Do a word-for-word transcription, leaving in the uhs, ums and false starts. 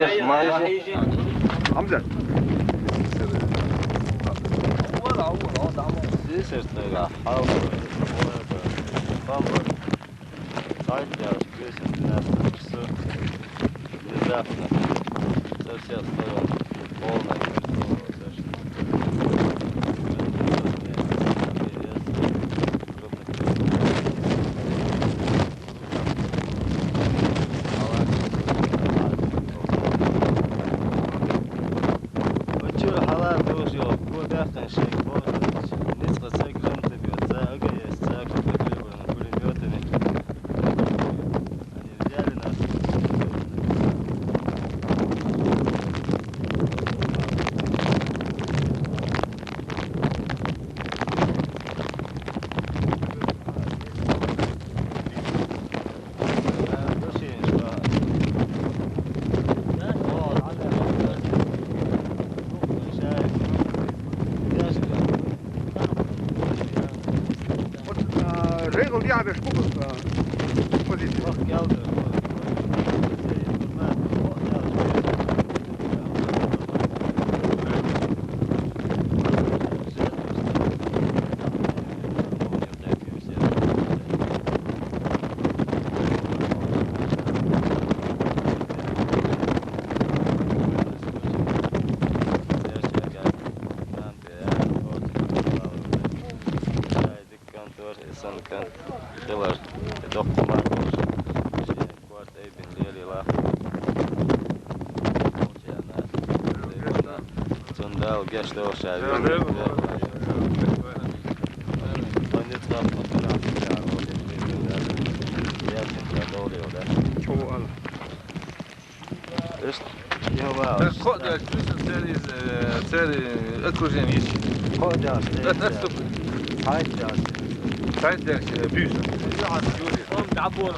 Амза. Сисертега хьалха бамба. Цайтяш, десять-двенадцать часов. Внезапно. Со всех сторон. Полная картина. Крупных. Учир хьалар тоже, куда-то шейк, вот, несколько гранатометов, за А Г С, за какой-то пулемётами. Они взяли нас. Вот, а, Жегал, я вижу, а, позиция. Контор, эсан конт, хилар, доккха мар болуш, шен корта айбин лели лах. Цундал геш долуш, а, вирдин. Чу ал. Ишт, я ва. Так, кхо деш, плюс цели, э, цели окружение есть. Кхо деш, э, отступ. Хайт деш. Хайт деш, э, плюс. Он дабор.